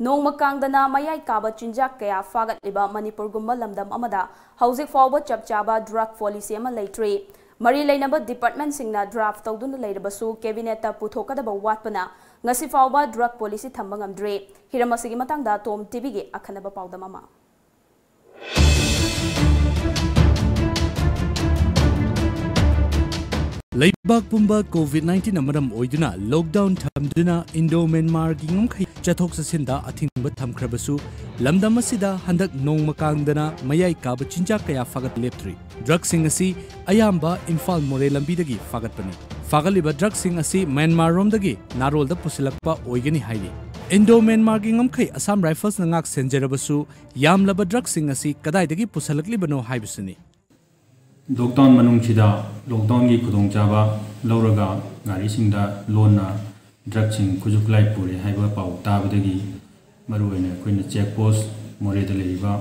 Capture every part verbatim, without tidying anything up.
ꯅꯣꯡꯃ ꯀꯥꯡꯗꯅ ꯃꯌꯥꯏ ꯀꯥꯕ ꯆꯤꯟꯖꯥꯛ ꯀꯌꯥ ꯐꯥꯒꯠꯂꯤꯕ ꯃꯅꯤꯄꯨꯔꯒꯨꯝꯕ ꯂꯝꯗꯝ ꯑꯃꯗ ꯍꯧꯖꯤꯛ ꯐꯥꯎꯕ ꯆꯞ ꯆꯥꯕ drug policy ꯑꯃ ꯂꯩꯇ꯭ꯔꯤ꯫ ꯃꯔꯤ ꯂꯩꯅꯕ departmentꯁꯤꯡꯅ draft ꯇꯧꯗꯨꯅ ꯂꯩꯔꯕꯁꯨ cabinetꯇ ꯄꯨꯊꯣꯛꯀꯗꯕ ꯋꯥꯠꯄꯅ ꯉꯁꯤ ꯐꯥꯎꯕ drug policy ꯊꯝꯕ ꯉꯝꯗ꯭ꯔꯤ꯫ ꯍꯤꯔꯝ ꯑꯁꯤꯒꯤ ꯃꯇꯥꯡꯗ Tom TVꯒꯤ ꯑꯈꯟꯅꯕ ꯄꯥꯎꯗꯝ ꯑꯃ꯫ ꯂꯩꯕꯥꯛ ꯄꯨꯝꯕ COVID nineteen ꯃꯔꯝ ꯑꯣꯏꯗꯨꯅ lockdown ꯊꯝꯗꯨꯅ Indo-Myanmarꯒꯤ ꯉꯝꯈꯩ ꯆꯠꯊꯣꯛ ꯆꯠꯁꯤꯟꯗ ꯑꯊꯤꯡꯕ ꯊꯝꯈ꯭ꯔꯕꯁꯨ, ꯂꯝꯗꯝ ꯑꯁꯤꯗ ꯍꯟꯗꯛ ꯅꯣꯡꯃ ꯀꯥꯡꯗꯅ ꯃꯌꯥꯏ ꯀꯥꯕ ꯆꯤꯟꯖꯥꯛ ꯀꯌꯥ ꯐꯥꯒꯠ ꯂꯦꯞꯇ꯭ꯔꯤ꯫ Drugꯁꯤꯡ ꯑꯁꯤ ꯑꯌꯥꯝꯕ ꯏꯝꯐꯥꯜ ꯃꯣꯔꯦ ꯂꯝꯕꯤꯗꯒꯤ ꯐꯥꯒꯠꯄꯅꯤ꯫ ꯐꯥꯒꯠꯂꯤꯕ drugꯁꯤꯡ ꯑꯁꯤ ꯃ꯭ꯌꯥꯟꯃꯥꯔꯔꯣꯝꯗꯒꯤ ꯅꯥꯔꯣꯜꯗ ꯄꯨꯁꯤꯜꯂꯛꯄ ꯑꯣꯏꯒꯅꯤ ꯍꯥꯏꯔꯤ꯫ Indo-Myanmarꯒꯤ ꯉꯝꯈꯩ Assam Riflesꯅ ꯉꯥꯛ ꯁꯦꯟꯖꯔꯕꯁꯨ, ꯌꯥꯝꯂꯕ drugꯁꯤꯡ ꯑꯁꯤ ꯀꯗꯥꯏꯗꯒꯤ ꯄꯨꯁꯜꯂꯛꯂꯤꯕꯅꯣ ꯍꯥꯏꯕꯁꯤꯅꯤ꯫ Lockdown ꯃꯅꯨꯡꯁꯤꯗ lockdownꯒꯤ ꯈꯨꯗꯣꯡꯆꯥꯕ ꯂꯧꯔꯒ ꯒꯥꯔꯤꯁꯤꯡꯗ ꯂꯣꯟꯅ drugꯁꯤꯡ ꯈꯨꯠꯁꯨ ꯈꯨꯠꯂꯥꯏ ꯄꯨꯔꯦ ꯍꯥꯏꯕ ꯄꯥꯎ ꯇꯥꯕꯗꯒꯤ, ꯃꯔꯨꯑꯣꯏꯅ ꯑꯩꯈꯣꯏꯅ check post, ꯃꯣꯔꯦꯗ ꯂꯩꯔꯤꯕ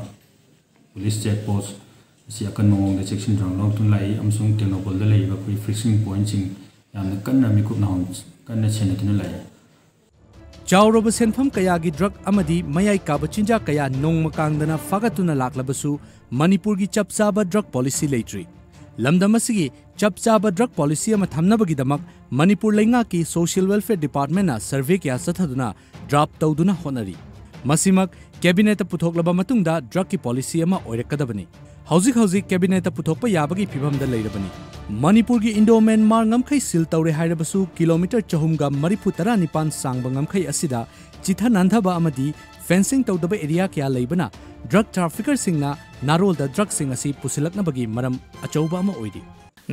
police check post ꯑꯁꯤ ꯑꯀꯟꯕ ꯃꯑꯣꯡꯗ ꯆꯦꯛꯁꯤꯟ ꯊꯧꯔꯥꯡ ꯂꯧꯗꯨꯅ ꯂꯥꯛꯏ ꯑꯃꯁꯨꯡ ꯇꯦꯡꯅꯧꯄꯜꯗ ꯂꯩꯔꯤꯕ ꯑꯩꯈꯣꯏ fixing pointꯁꯤꯡ ꯌꯥꯝꯅ ꯀꯟꯅ ꯃꯤꯀꯨꯞ ꯅꯥꯍꯣꯟ ꯀꯟꯅ ꯁꯦꯟꯅꯗꯨꯅ ꯂꯥꯛꯏ꯫ ꯆꯥꯎꯔꯕ ꯁꯦꯟꯐꯝ ꯀꯌꯥꯒꯤ drug ꯑꯃꯗꯤ ꯃꯌꯥꯏ ꯀꯥꯕ ꯆꯤꯟꯖꯥꯛ ꯀꯌꯥ ꯅꯣꯡꯃ ꯀꯥꯡꯗꯅ ꯐꯥꯒꯠꯇꯨꯅ ꯂꯥꯛꯂꯕꯁꯨ, ꯃꯅꯤꯄꯨꯔꯒꯤ ꯆꯞ ꯆꯥꯕ drug policy ꯂꯩꯇ꯭ꯔꯤ꯫ ꯂꯝꯗꯝ ꯑꯁꯤꯒꯤ ꯆꯞ ꯆꯥꯕ drug policy ꯑꯃ ꯊꯝꯅꯕꯒꯤꯗꯃꯛ ꯃꯅꯤꯄꯨꯔ ꯂꯩꯉꯥꯛꯀꯤ Social Welfare Departmentꯅ survey ꯀꯌꯥ ꯆꯠꯊꯗꯨꯅ draft ꯇꯧꯗꯨꯅ ꯍꯣꯠꯅꯔꯤ꯫ ꯃꯁꯤꯃꯛ cabinetꯇ ꯄꯨꯊꯣꯛꯂꯕ ꯃꯇꯨꯡꯗ drugꯀꯤ policy ꯑꯃ ꯑꯣꯏꯔꯛꯀꯗꯕꯅꯤ꯫ ꯍꯧꯖꯤꯛ ꯍꯧꯖꯤꯛ cabinetꯇ ꯄꯨꯊꯣꯛꯄ ꯌꯥꯕꯒꯤ ꯐꯤꯚꯝꯗ ꯂꯩꯔꯕꯅꯤ꯫ ꯃꯅꯤꯄꯨꯔꯒꯤ Indo-Myanmar ꯉꯝꯈꯩ seal ꯇꯧꯔꯦ ꯍꯥꯏꯔꯕꯁꯨ, kilometre ꯆꯍꯨꯝꯒ ꯃꯔꯤꯐꯨ ꯇꯔꯥꯅꯤꯄꯥꯟ ꯁꯥꯡꯕ ꯉꯝꯈꯩ ꯑꯁꯤꯗ ꯆꯤꯊ ꯅꯥꯟꯊꯕ ꯑꯃꯗꯤ fencing ꯇꯧꯗꯕ area ꯀꯌꯥ ꯂꯩꯕꯅ drug traffickerꯁꯤꯡꯅ ꯅꯥꯔꯣꯜꯗ drugꯁꯤꯡ ꯑꯁꯤ ꯄꯨꯁꯤꯜꯂꯛꯅꯕꯒꯤ ꯃꯔꯝ ꯑꯆꯧꯕ ꯑꯃ ꯑꯣꯏꯔꯤ꯫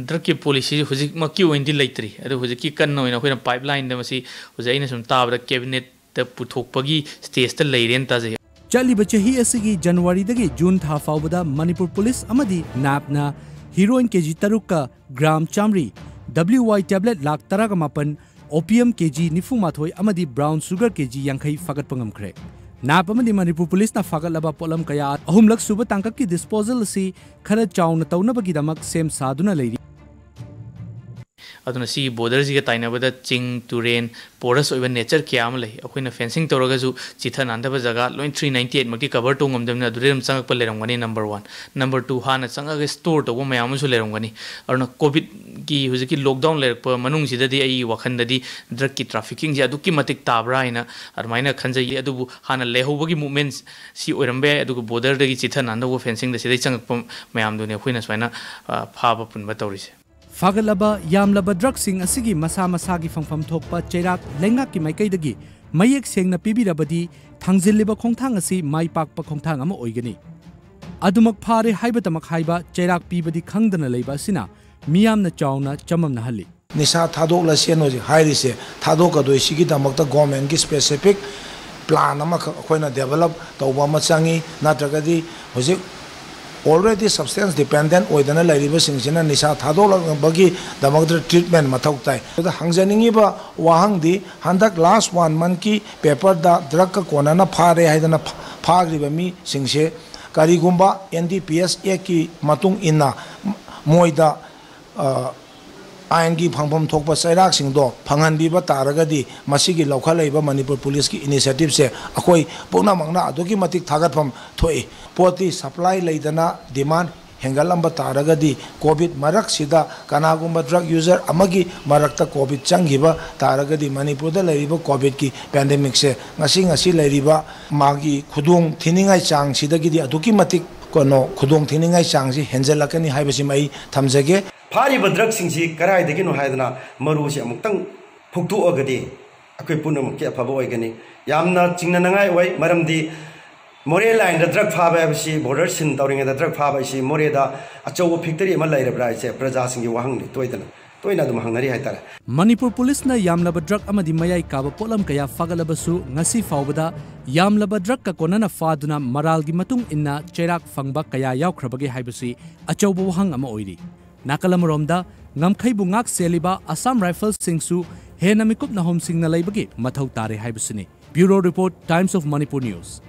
Drugꯀꯤ policy ꯍꯧꯖꯤꯛꯃꯛꯀꯤ ꯑꯣꯏꯅꯗꯤ ꯂꯩꯇ꯭ꯔꯤ꯫ ꯑꯗꯨ ꯍꯧꯖꯤꯛꯀꯤ ꯀꯟꯅ ꯑꯣꯏꯅ ꯑꯩꯈꯣꯏꯅ pipelineꯗ ꯃꯁꯤ ꯍꯧꯖꯤꯛ ꯑꯩꯅ ꯁꯨꯝ ꯇꯥꯕꯗ cabinetꯇ ꯄꯨꯊꯣꯛꯄꯒꯤ stageꯇ ꯂꯩꯔꯦꯅ ꯇꯥꯖꯩ꯫ ꯆꯠꯂꯤꯕ ꯆꯍꯤ ꯑꯁꯤꯒꯤ Januaryꯗꯒꯤ June ꯊꯥ ꯐꯥꯎꯕꯗ ꯃꯅꯤꯄꯨꯔ police ꯑꯃꯗꯤ NAPꯅ heroin KG ꯇꯔꯨꯛꯀ gram ꯆꯥꯃꯔꯤ, WY tablet ꯂꯥꯈ ꯇꯔꯥꯒ ꯃꯥꯄꯟ, opium KG ꯅꯤꯐꯨ ꯃꯥꯊꯣꯏ ꯑꯃꯗꯤ brown sugar KG ꯌꯥꯡꯈꯩ ꯐꯥꯒꯠꯄ ꯉꯝꯈ꯭ꯔꯦ꯫ NAP ꯑꯃꯗꯤ ꯃꯅꯤꯄꯨꯔ policeꯅ ꯐꯥꯒꯠꯂꯕ ꯄꯣꯠꯂꯝ ꯀꯌꯥ ꯑꯍꯨꯝꯂꯛ ꯁꯨꯕ ꯇꯥꯡꯀꯛꯀꯤ disposal ꯑꯁꯤ ꯈꯔ ꯆꯥꯎꯅ ꯇꯧꯅꯕꯒꯤꯗꯃꯛ ꯁꯦꯝ ꯁꯥꯗꯨꯅ ꯂꯩꯔꯤ꯫ ꯑꯗꯨꯅ ꯁꯤꯒꯤ ꯕꯣꯔꯗꯔꯁꯤꯒ ꯇꯥꯏꯅꯕꯗ ꯆꯤꯡ, ꯇꯨꯔꯦꯟ, porous ꯑꯣꯏꯕ nature ꯀꯌꯥ ꯑꯃ ꯂꯩ꯫ ꯑꯩꯈꯣꯏꯅ fencing ꯇꯧꯔꯒꯁꯨ ꯆꯤꯊ ꯅꯥꯟꯊꯕ ꯖꯒꯥ ꯂꯣꯏ three ninety eight ꯃꯛꯇꯤ cover ꯇꯧ ꯉꯝꯗꯕꯅꯤꯅ ꯑꯗꯨꯗꯩ ꯑꯗꯨꯝ ꯆꯪꯉꯛꯄ ꯂꯩꯔꯝꯒꯅꯤ, number one꯫ Number two, ꯍꯥꯟꯅ ꯆꯪꯉꯒ store ꯇꯧꯕ ꯃꯌꯥꯝ ꯑꯃꯁꯨ ꯂꯩꯔꯝꯒꯅꯤ꯫ ꯑꯗꯨꯅ COVID ꯀꯤ ꯍꯧꯖꯤꯛꯀꯤ lockdown ꯂꯩꯔꯛꯄ ꯃꯅꯨꯡꯁꯤꯗꯗꯤ ꯑꯩꯒꯤ ꯋꯥꯈꯜꯗꯗꯤ drug ꯀꯤ trafficking ꯁꯦ ꯑꯗꯨꯛꯀꯤ ꯃꯇꯤꯛ ꯇꯥꯕ꯭ꯔꯥ ꯍꯥꯏꯅ ꯑꯗꯨꯃꯥꯏꯅ ꯈꯟꯖꯩ꯫ ꯑꯗꯨꯕꯨ ꯍꯥꯟꯅ ꯂꯩꯍꯧꯕꯒꯤ movement ꯁꯤ ꯑꯣꯏꯔꯝꯕ ꯌꯥꯏ꯫ ꯑꯗꯨꯒ border ꯗꯒꯤ ꯆꯤꯊ ꯅꯥꯟꯊꯧꯕ fencing ꯗ ꯁꯤꯗꯩ ꯆꯪꯉꯛꯄ ꯃꯌꯥꯝꯗꯨꯅꯤ ꯑꯩꯈꯣꯏꯅ ꯁꯨꯃꯥꯏꯅ, ꯑ, ꯐꯥꯕ ꯄꯨꯟꯕ ꯇꯧꯔꯤꯁꯦ꯫ ꯐꯥꯒꯠꯂꯕ ꯌꯥꯝꯂꯕ drug ꯁꯤꯡ ꯑꯁꯤꯒꯤ ꯃꯁꯥ ꯃꯁꯥꯒꯤ ꯐꯪꯐꯝ ꯊꯣꯛꯄ ꯆꯩꯔꯥꯛ ꯂꯩꯉꯥꯛꯀꯤ ꯃꯥꯏꯀꯩꯗꯒꯤ ꯃꯌꯦꯛ ꯁꯦꯡꯅ ꯄꯤꯕꯤꯔꯕꯗꯤ ꯊꯥꯡꯖꯤꯜꯂꯤꯕ ꯈꯣꯡꯊꯥꯡ ꯑꯁꯤ ꯃꯥꯏ ꯄꯥꯛꯄ ꯈꯣꯡꯊꯥꯡ ꯑꯃ ꯑꯣꯏꯒꯅꯤ꯫ ꯑꯗꯨꯃꯛ ꯐꯥꯔꯦ ꯍꯥꯏꯕꯇꯃꯛ ꯍꯥꯏꯕ ꯆꯩꯔꯥꯛ ꯄꯤꯕꯗꯤ ꯈꯪꯗꯅ ꯂꯩꯕ ꯑꯁꯤꯅ ꯃꯤꯌꯥꯝꯅ ꯆꯥꯎꯅ ꯆꯃꯝꯅꯍꯜꯂꯤ꯫ ꯅꯤꯁꯥ ꯊꯥꯗꯣꯛꯂꯁꯦꯅ ꯍꯧꯖꯤꯛ ꯍꯥꯏꯔꯤꯁꯦ, ꯊꯥꯗꯣꯛꯀꯗꯣꯏꯁꯤꯒꯤꯗꯃꯛꯇ government ꯀꯤ specific plan ꯑꯃꯈꯛ ꯑꯩꯈꯣꯏꯅ develop ꯇꯧꯕ ꯑꯃ ꯆꯪꯉꯤ꯫ ꯅꯠꯇ꯭ꯔꯒꯗꯤ ꯍꯧꯖꯤꯛ already substance dependent ꯑꯣꯏꯗꯅ ꯂꯩꯔꯤꯕꯁꯤꯡꯁꯤꯅ ꯅꯤꯁꯥ ꯊꯥꯗꯣꯛꯂꯛꯅꯕꯒꯤꯗꯃꯛꯇ treatment ꯃꯊꯧ ꯇꯥꯏ꯫ ꯑꯗꯨꯗ ꯍꯪꯖꯅꯤꯡꯉꯤꯕ ꯋꯥꯍꯪꯗꯤ, ꯍꯟꯗꯛ last one month ꯀꯤ paper ꯗ drug ꯀ ꯀꯣꯟꯅꯅ ꯐꯥꯔꯦ ꯍꯥꯏꯗꯅ ꯐꯥ-, ꯐꯥꯈ꯭ꯔꯤꯕ ꯃꯤꯁꯤꯡꯁꯦ ꯀꯔꯤꯒꯨꯝꯕ N D P S Act ꯀꯤ ꯃꯇꯨꯡ ꯏꯟꯅ ꯃꯣꯏꯗ, ꯑ, ꯑꯥꯏꯟꯒꯤ ꯐꯪꯐꯝ ꯊꯣꯛꯄ ꯆꯩꯔꯥꯛꯁꯤꯡꯗꯣ ꯐꯪꯍꯟꯕꯤꯕ ꯇꯥꯔꯒꯗꯤ, ꯃꯁꯤꯒꯤ ꯂꯧꯈꯠꯂꯛꯏꯕ ꯃꯅꯤꯄꯨꯔ ꯄꯨꯂꯤꯁ ꯀꯤ initiative ꯁꯦ ꯑꯩꯈꯣꯏ ꯄꯨꯝꯅꯃꯛꯅ ꯑꯗꯨꯛꯀꯤ ꯃꯇꯤꯛ ꯊꯥꯒꯠꯐꯝ ꯊꯣꯛꯏ꯫ ꯄꯣꯠꯇꯤ supply ꯂꯩꯗꯅ demand ꯍꯦꯟꯒꯠꯂꯝꯕ ꯇꯥꯔꯒꯗꯤ, COVID ꯃꯔꯛꯁꯤꯗ ꯀꯅꯥꯒꯨꯝꯕ drug user ꯑꯃꯒꯤ ꯃꯔꯛꯇ COVID ꯆꯪꯈꯤꯕ ꯇꯥꯔꯒꯗꯤ, ꯃꯅꯤꯄꯨꯔꯗ ꯂꯩꯔꯤꯕ COVID ꯀꯤ pandemic ꯁꯦ ꯉꯁꯤ ꯉꯁꯤ ꯂꯩꯔꯤꯕ ꯃꯥꯒꯤ ꯈꯨꯗꯣꯡ ꯊꯤꯅꯤꯡꯉꯥꯏ ꯆꯥꯡꯁꯤꯗꯒꯤꯗꯤ ꯑꯗꯨꯛꯀꯤ ꯃꯇꯤꯛ, ꯀꯩꯅꯣ, ꯈꯨꯗꯣꯡ ꯊꯤꯅꯤꯡꯉꯥꯏ ꯆꯥꯡꯁꯤ ꯍꯦꯟꯖꯜꯂꯛꯀꯅꯤ ꯍꯥꯏꯕꯁꯤꯃ ꯑꯩ ꯊꯝꯖꯒꯦ꯫ ꯐꯥꯔꯤꯕ drug ꯁꯤꯡꯁꯤ ꯀꯗꯥꯏꯗꯒꯤꯅꯣ ꯍꯥꯏꯗꯅ ꯃꯔꯨꯁꯤ ꯑꯃꯨꯛꯇꯪ ꯐꯨꯛꯇꯣꯛꯑꯒꯗꯤ ꯑꯩꯈꯣꯏ ꯄꯨꯝꯅꯃꯛꯀꯤ ꯑꯐꯕ ꯑꯣꯏꯒꯅꯤ꯫ ꯌꯥꯝꯅ ꯆꯤꯡꯅꯅꯉꯥꯏ ꯑꯣꯏ, ꯃꯔꯝꯗꯤ ꯃꯣꯔꯦ line ꯗ drug ꯐꯥꯕ ꯍꯥꯏꯕꯁꯤ, border ꯁꯤꯟ ꯇꯧꯔꯤꯉꯩꯗ drug ꯐꯥꯕ ꯍꯥꯏꯁꯤ ꯃꯣꯔꯦꯗ ꯑꯆꯧꯕ factory ꯑꯃ ꯂꯩꯔꯕ꯭ꯔꯥ ꯍꯥꯏꯁꯦ ꯄ꯭ꯔꯖꯥꯁꯤꯡꯒꯤ ꯋꯥꯍꯪꯅꯤ꯫ ꯇꯣꯏꯗꯅ, ꯇꯣꯏꯅ ꯑꯗꯨꯝ ꯍꯪꯅꯔꯤ ꯍꯥꯏꯇꯥꯔꯦ꯫ ꯃꯅꯤꯄꯨꯔ ꯄꯨꯂꯤꯁꯅ ꯌꯥꯝꯂꯕ drug ꯑꯃꯗꯤ ꯃꯌꯥꯏ ꯀꯥꯕ ꯄꯣꯠꯂꯝ ꯀꯌꯥ ꯐꯥꯒꯠꯂꯕꯁꯨ, ꯉꯁꯤ ꯐꯥꯎꯕꯗ ꯌꯥꯝꯂꯕ drug ꯀ ꯀꯣꯟꯅꯅ ꯐꯥꯗꯨꯅ ꯃꯔꯥꯜꯒꯤ ꯃꯇꯨꯡ ꯏꯟꯅ ꯆꯩꯔꯥꯛ ꯐꯪꯕ ꯀꯌꯥ ꯌꯥꯎꯈ꯭ꯔꯕꯒꯦ ꯍꯥꯏꯕꯁꯤ ꯑꯆꯧꯕ ꯋꯥꯍꯪ ꯑꯃ ꯑꯣꯏꯔꯤ꯫ ꯅꯥꯀꯜ ꯑꯃꯔꯣꯝꯗ, ꯉꯝꯈꯩꯕꯨ ꯉꯥꯛ ꯁꯦꯜꯂꯤꯕ Assam Rifles ꯁꯤꯡꯁꯨ ꯍꯦꯟꯅ ꯃꯤꯀꯨꯞꯅ ꯍꯣꯝꯁꯤꯡꯅ ꯂꯩꯕꯒꯤ ꯃꯊꯧ ꯇꯥꯔꯦ ꯍꯥꯏꯕꯁꯤꯅꯤ꯫ Bureau Report, Times of Manipur News꯫